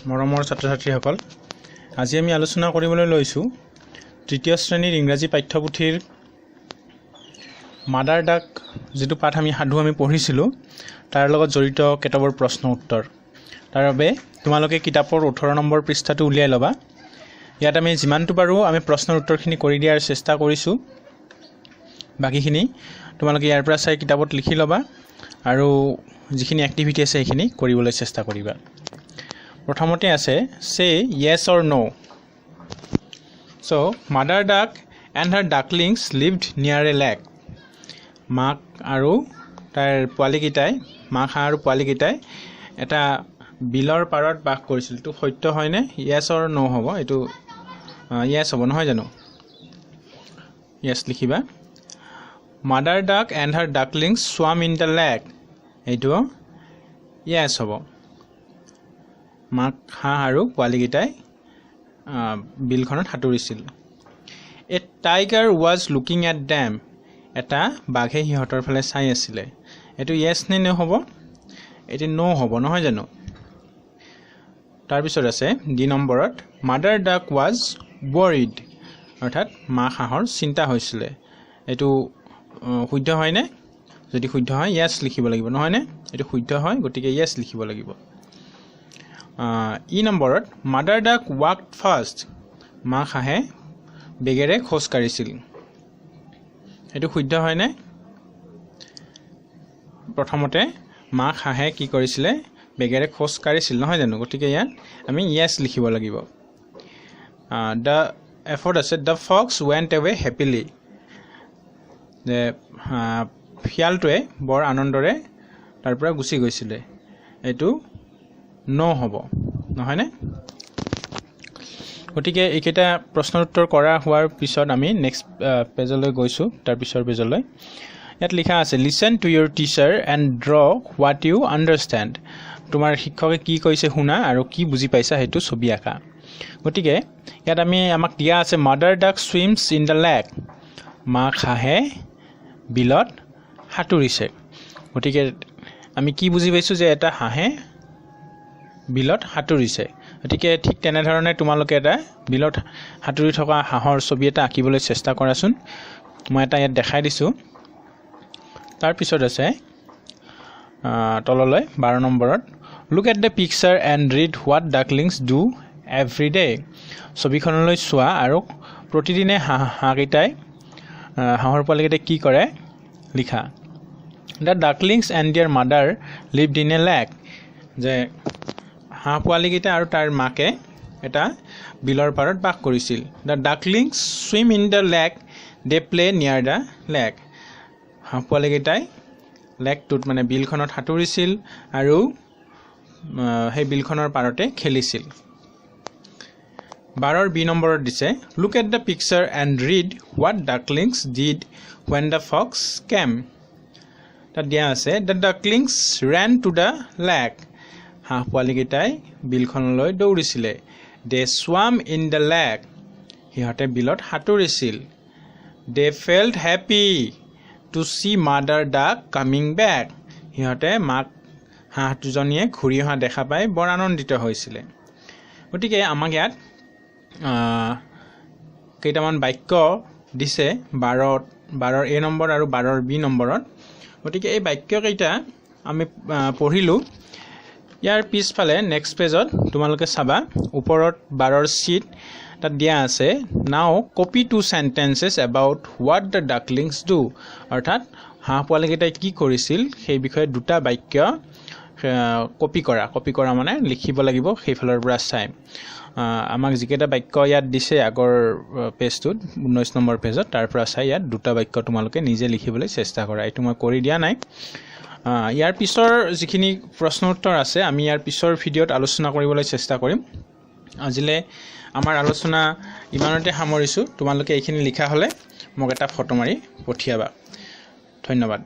মৰমৰ ছাত্ৰ ছাত্ৰীসকল, আজি আমি আলোচনা কৰিবলৈ লৈছোঁ তৃতীয় শ্ৰেণীৰ ইংৰাজী পাঠ্যপুথিৰ মাদাৰ ডাক যিটো পাঠ আমি সাধু আমি পঢ়িছিলোঁ, তাৰ লগত জড়িত কেইটাবোৰ প্ৰশ্ন উত্তৰ। তাৰ বাবে তোমালোকে কিতাপৰ 18 নম্বৰ পৃষ্ঠাটো উলিয়াই ল'বা। ইয়াত আমি যিমানটো পাৰোঁ আমি প্ৰশ্নৰ উত্তৰখিনি কৰি দিয়াৰ চেষ্টা কৰিছোঁ। বাকীখিনি তোমালোকে ইয়াৰ পৰা চাই কিতাপত লিখি ল'বা আৰু যিখিনি এক্টিভিটি আছে সেইখিনি কৰিবলৈ চেষ্টা কৰিবা। প্ৰথমতে আছে say yes or no. So mother duck and her ducklings lived near a lake. মাক আৰু তাইৰ পোৱালীকেইটাই, মাক হাঁহ আৰু পোৱালীকেইটাই এটা বিলৰ পাৰত বাস কৰিছিল। এইটো সত্য হয়নে? য়েছ অৰ ন' হ'ব, এইটো য়েছ হ'ব নহয় জানো? য়েছ লিখিবা। Mother duck and her ducklings swam in the lake. এইটো য়েছ হ'ব। মাক হাঁহ আৰু পোৱালীকেইটাই বিলখনত সাঁতুৰিছিল। A tiger was looking at them. এটা বাঘে সিহঁতৰ ফালে চাই আছিলে। এইটো য়েছ নে ন' হ'ব? এইটো ন' হ'ব নহয় জানো? তাৰপিছত আছে ডি নম্বৰত মাদাৰ ডাক ৱাজ ৱৰিড, অৰ্থাৎ মাক হাঁহৰ চিন্তা হৈছিলে। এইটো শুদ্ধ হয়নে? যদি শুদ্ধ হয় য়েছ লিখিব লাগিব নহয়নে? এইটো শুদ্ধ হয়, গতিকে য়েছ লিখিব লাগিব। ই নম্বৰত মাদাৰ ডাক ৱাক ফাষ্ট, মাক হাঁহে বেগেৰে খোজ কাঢ়িছিল। এইটো শুদ্ধ হয়নে? প্ৰথমতে মাক হাঁহে কি কৰিছিলে? বেগেৰে খোজ কাঢ়িছিল নহয় জানো? গতিকে ইয়াত আমি য়েছ লিখিব লাগিব। The এফত আছে the fox went away happily, যে শিয়ালটোৱে বৰ আনন্দৰে তাৰ পৰা গুচি গৈছিলে। এইটো ন' হ'ব নহয়নে? গতিকে এইকেইটা প্ৰশ্নৰ উত্তৰ কৰা হোৱাৰ পিছত আমি নেক্সট পেজলৈ গৈছোঁ। তাৰ পিছৰ পেজলৈ ইয়াত লিখা আছে listen to your teacher and draw what you understand. তোমাৰ শিক্ষকে কি কৈছে শুনা আৰু কি বুজি পাইছা সেইটো ছবি আঁকা। গতিকে ইয়াত আমাক দিয়া আছে mother duck swims in the lake, মাক হাঁহে বিলত সাঁতুৰিছে। গতিকে আমি কি বুজি পাইছোঁ যে এটা হাঁহে বিলত সাঁতুৰিছে। গতিকে ঠিক তেনেধৰণে তোমালোকে এটা বিলত সাঁতুৰি থকা হাঁহৰ ছবি এটা আঁকিবলৈ চেষ্টা কৰাচোন। মই এটা ইয়াত দেখাই দিছোঁ। তাৰপিছত আছে তললৈ 12 নম্বৰত look at the picture and read what ducklings do every day. ছবিখনলৈ চোৱা আৰু প্ৰতিদিনে হাঁহকেইটাই, হাঁহৰ পোৱালিকেইটাই কি কৰে লিখা। The ducklings and their mother lived in a lake, যে হাঁহ পোৱালিকেইটা আৰু তাৰ মাকে এটা বিলৰ পাৰত বাস কৰিছিল। The ducklings swim in the lake, they play near the lake. হাঁহ পোৱালিকেইটাই লেকটোত মানে বিলখনত সাঁতুৰিছিল আৰু সেই বিলখনৰ পাৰতে খেলিছিল। 12ৰ বি নম্বৰত দিছে look at the picture and read what ducklings did when the fox came. তাত দিয়া আছে the ducklings ran to the lake, হাঁহ পোৱালিকেইটাই বিলখনলৈ দৌৰিছিলে। They swam in the lake, সিহঁতে বিলত সাঁতুৰিছিল। They felt happy to see mother duck coming back, সিহঁতে মাক হাঁহ দুজনীয়ে ঘূৰি অহা দেখা পাই বৰ আনন্দিত হৈছিলে। গতিকে আমাক ইয়াত কেইটামান বাক্য দিছে 12ৰ এ নম্বৰ আৰু 12ৰ বি নম্বৰত। গতিকে এই বাক্যকেইটা আমি পঢ়িলোঁ। ইয়াৰ পিছফালে নেক্সট পেজত তোমালোকে চাবা ওপৰত 12ৰ চিট তাত দিয়া আছে now copy two sentences about what the ducklings do, অৰ্থাৎ হাঁহ পোৱালিকেইটাই কি কৰিছিল সেই বিষয়ে দুটা বাক্য কপি কৰা। কপি কৰা মানে লিখিব লাগিব সেইফালৰ পৰা চাই। আমাক যিকেইটা বাক্য ইয়াত দিছে আগৰ পেজটোত 19 নম্বৰ পেজত, তাৰ পৰা চাই ইয়াত দুটা বাক্য তোমালোকে নিজে লিখিবলৈ চেষ্টা কৰা। এইটো মই কৰি দিয়া নাই। ইয়াৰ পিছৰ যিখিনি প্ৰশ্ন উত্তৰ আছে আমি ইয়াৰ পিছৰ ভিডিঅ'ত আলোচনা কৰিবলৈ চেষ্টা কৰিম। আজিলৈ আমাৰ আলোচনা ইমানতে সামৰিছোঁ। তোমালোকে এইখিনি লিখা হ'লে মোক এটা ফটো মাৰি পঠিয়াবা। ধন্যবাদ।